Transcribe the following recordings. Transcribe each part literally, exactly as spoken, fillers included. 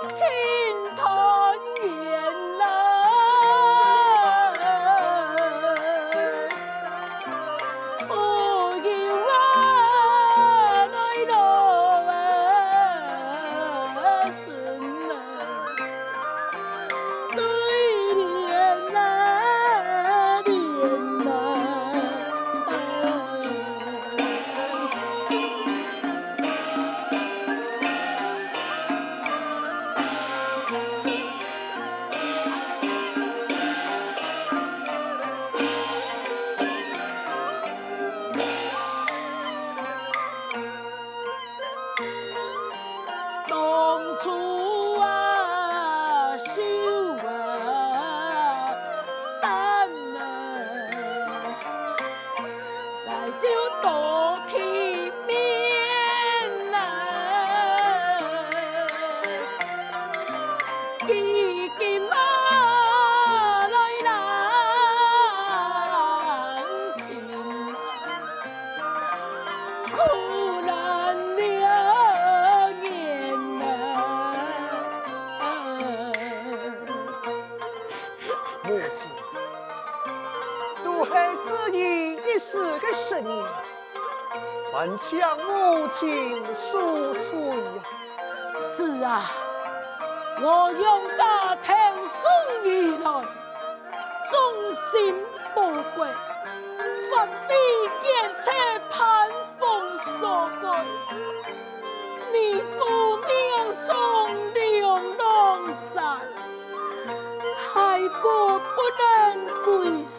庆团圆啊，不由我来落啊，心啊，对联啊，联啊。 当初啊，受啊，担啊，来就多体面啊。如今啊，来人情啊， 苦难了年啊。母亲，都是子义一时个失言，还请母亲恕罪啊。是啊，我杨家投宋以来， 忠心不改，反被奸贼潘凤所改。你父命送流浪山，害我不能归宿，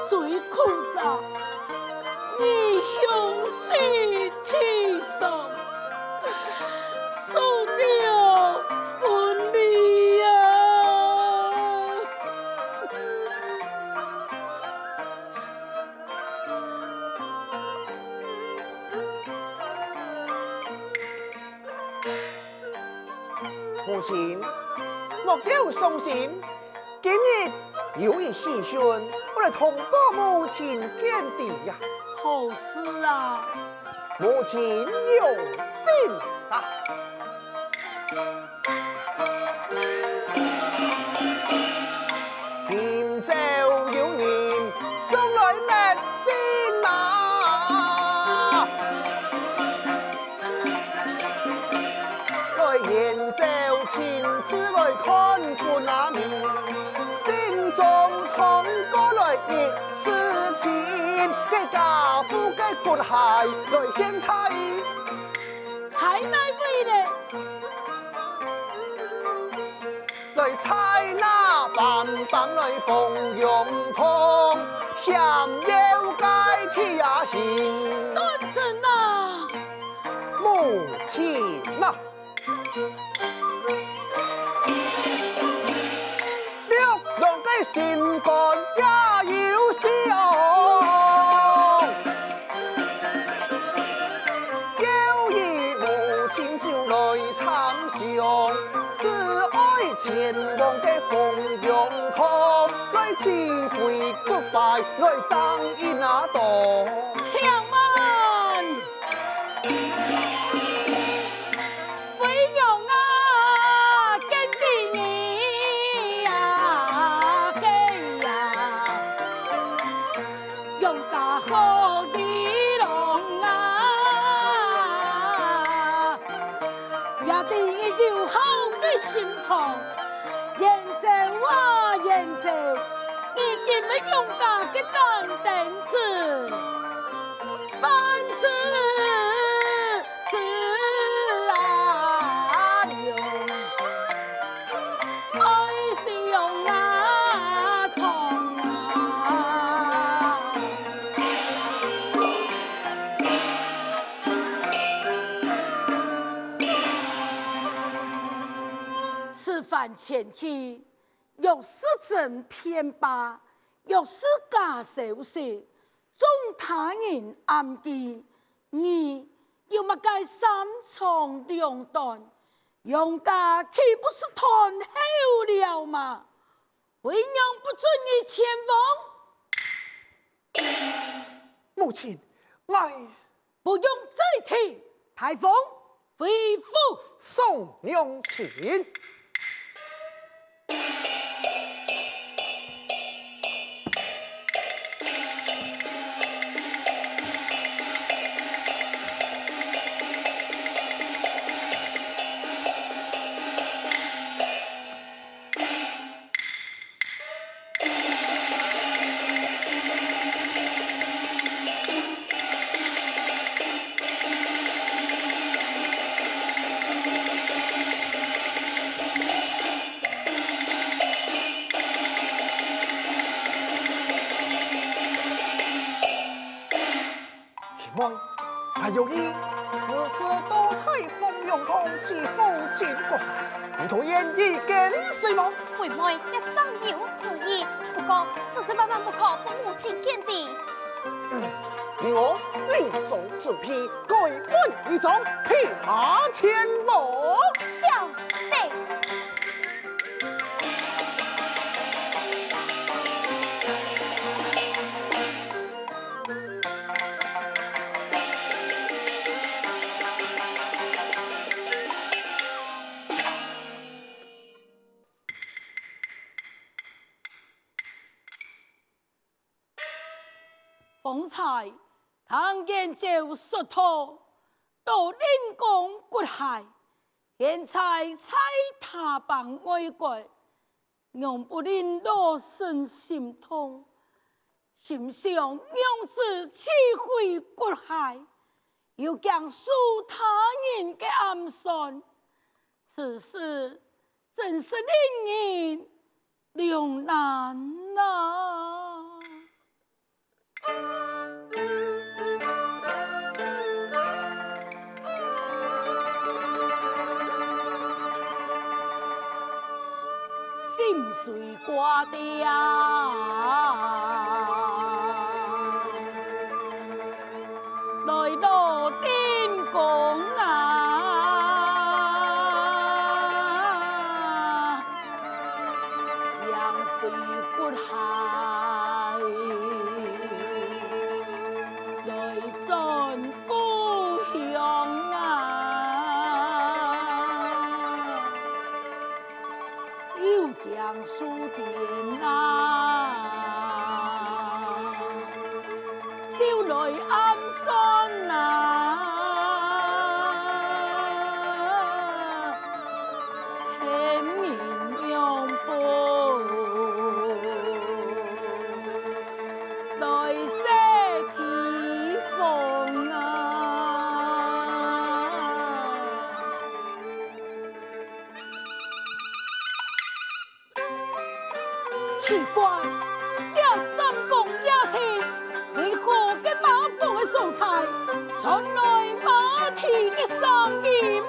最苦哉，你兄死地上， 手脚分离啊！母亲，莫要伤心。 今日有一喜讯，我来通报母亲见知呀。好事啊！母亲有禀啊！今朝有人送来密信啊！ 来燕赵亲自来看分啊明，信中通过来一事情，个家父个骨骸来献在，在哪位呢？来在那板板来凤阳堂，想要个地下行。 母亲呐，六郎个心肝也有伤，有一母亲就来参详，只爱前往个凤阳堂，来指挥骨牌，来争一拿刀。且慢！ 飞扬啊，跟着你呀，嘿呀，杨家好一郎啊，也知你有好个心肠。燕赵啊，燕赵，你今日杨家个担当子， 万事是啊，用爱是用啊，痛啊。此番前去，若是真便罢，若是假消息， 众大人暗记，你有么个三长两短？杨家岂不是断后了吗？为娘不准你前往。母亲，我……不用再提，大风，回府送娘亲。 希望還有你時時都在鳳陽堂侍奉仙官，你可願意跟隨嗎？為妹也正有此意，不過此事萬萬不可分母親見的。你我女中準備，該分一中，備馬前往。曉得。 方才聽見周叔討到令公骨骸，現在在塔棚外觀，仰不令老身心痛？心想娘子棄悾骨骸，又驚受他人个暗算，此事真是令人 兩難啊。心碎掛吊。 來到天公啊，仰會骨骸來轉故鄉啊。又驚受天啊， 就來暗算啊，天命仰般來設計方啊。 奇怪，這三更夜靜，為何該馬房个所在傳來馬蹄个聲音呢？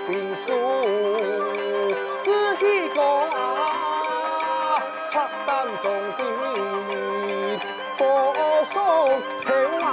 兵书志气高啊，拆弹总兵不输仇啊。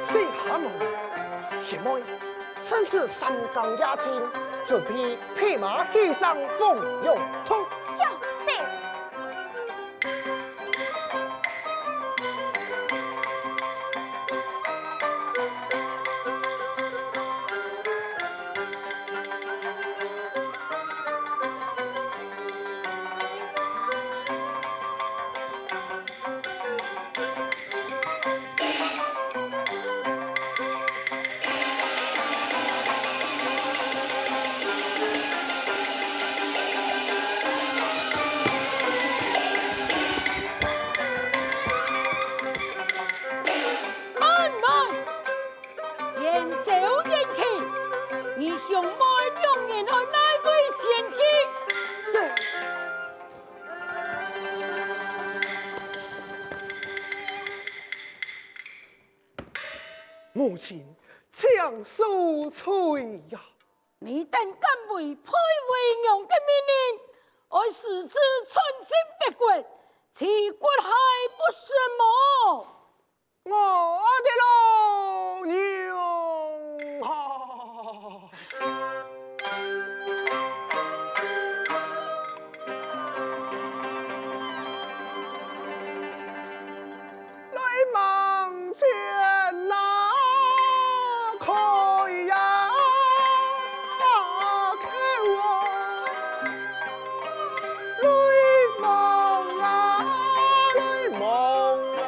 水寒，贤妹，趁此三更夜靜，准备备马起上凤阳城。是。慢來！ 言走言去，你兄妹两人爱哪位前去？母亲，请恕罪呀！你胆敢违背为娘的命令，爱使之存心背骨，岂骨害不成么？ 我的老娘啊！来望前哪开呀，口啊！ 来望啊，来望啊，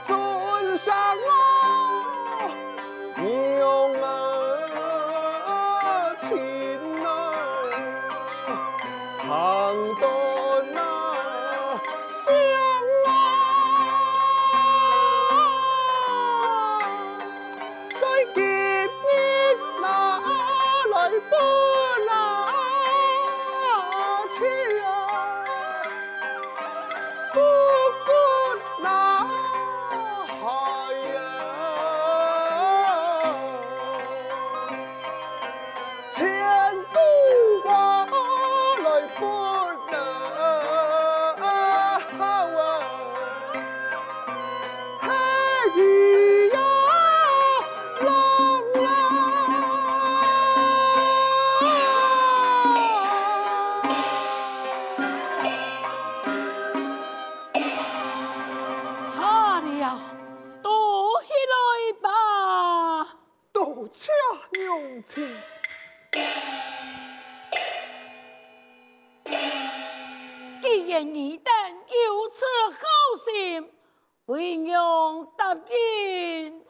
尊上啊，娘啊，亲啊，长短啊，相啊。 在今日哪来不拿去啊？不管哪害呀！ 千古话来不能啊，太呀冷啊！怕了，躲起来吧。 多谢娘亲。既然你等有此好心，为娘答应。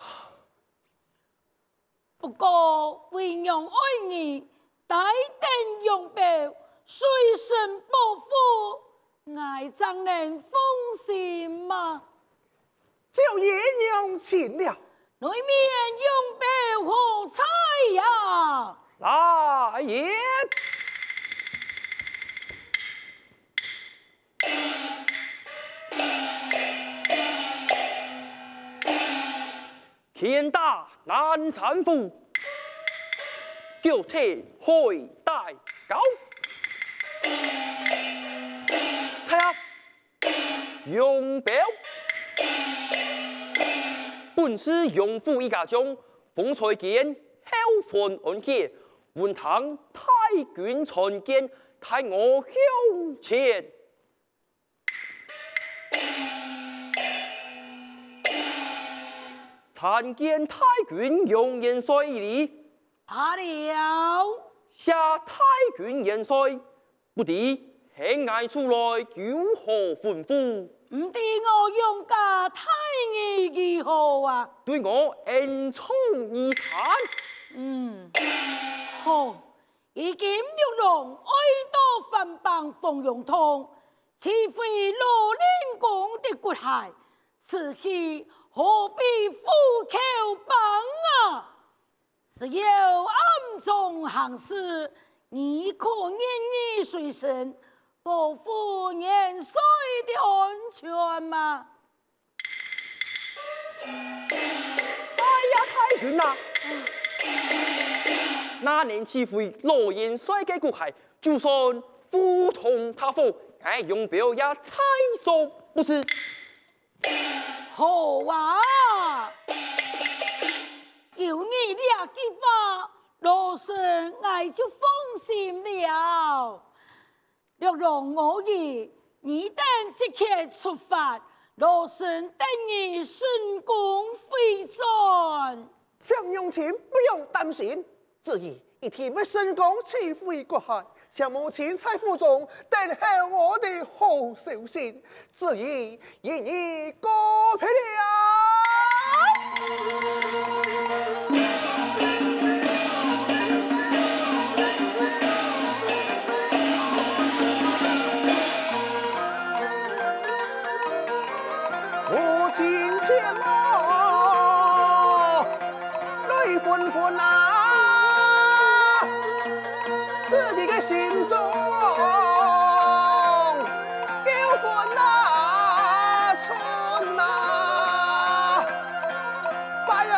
不过为娘爱你，带等荣宝，随身保护， 𠊎正能放心嘛。少爷娘请了。里面荣宝何在呀？来也。 拳打南山虎，腳踢海底溝。在下楊彪，本是楊虎一家將，封在今後分安歇，聞聽太君傳見，待我向前。 参见太君杨元帅一礼。罢了。谢太君元帅，不知喊𠊎出來有何吩咐？毋知我楊家待你如何啊？對我恩寵如山。嗯，好，如今玉郎愛到番邦鳳陽洞，取回老令公的骨骸，此去何必苦口婆啊？ 只有暗中行事，你可願意隨身，保護元帥的安全嗎？哎呀，大人啊！哪能取回老元帥个骨骸，就算赴湯蹈火，𠊎楊彪也在所不辭。 好啊！有你這句話，老身𠊎就放心了。玉郎，我意，你等即刻出發，老身等你成功回轉。 想娘親不用擔心，子義一定會成功取回骨骸，想母親在府中等候我的好消息。子義，一言告別了。母亲千万来分分啊，子义个心中有分啊寸啊，不要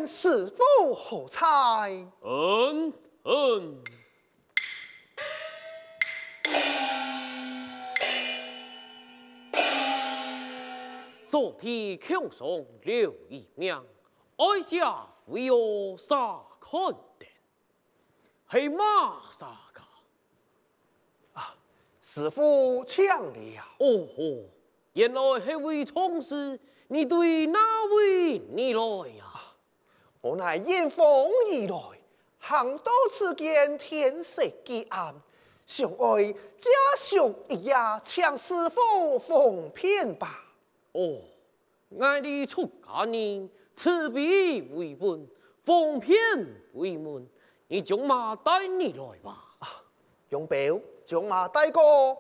师父何在？嗯嗯。扫地共赏留一名，哀家非要查看的，係麼儕个？ 啊，師父請了。哦吼，原來係位長侍，你對哪位而來呀？我乃遠方而來，行到此間天色既暗，想愛借宿一夜，請師父方便吧。哦， 𠊎俚出家人，慈悲為本，方便為門，你將馬帶你來吧。啊，容寶將馬帶過。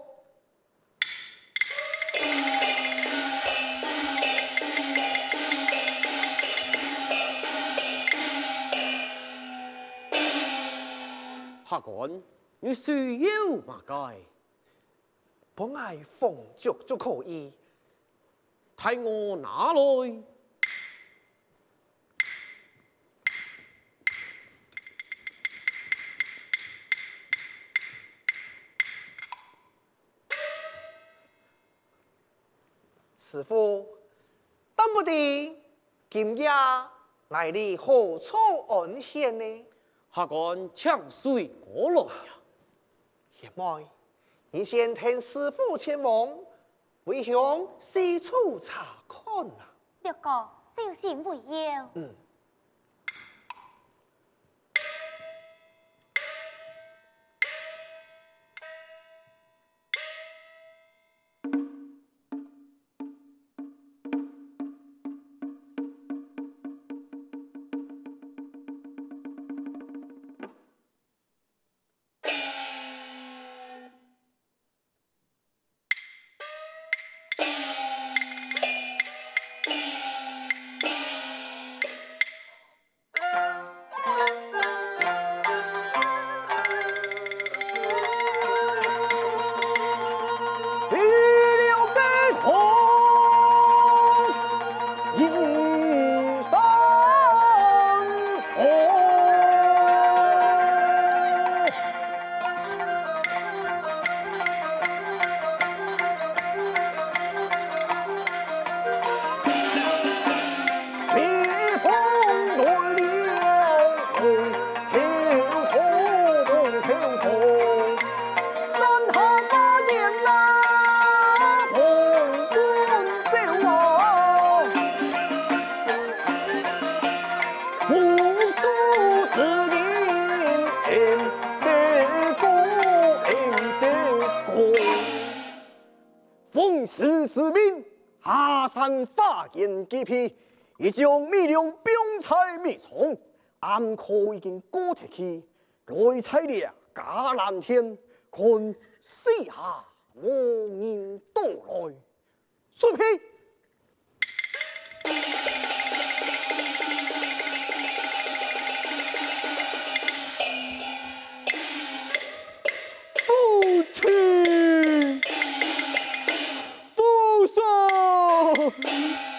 客官，你需要麼个？ 分𠊎奉祝就可以。待我拿來。師父，但不知今夜𠊎俚何處安歇呢？客官，請隨我來啊。 賢妹，你先跈師父前往，回向四處查看啊。六哥，小心為要。嗯。 奉師之命，下山伐堅擊皮，一將米糧放在米倉，暗晡已經過忒去，來在這迦南殿，看四下無人到來。 出去！夫妻！夫婿！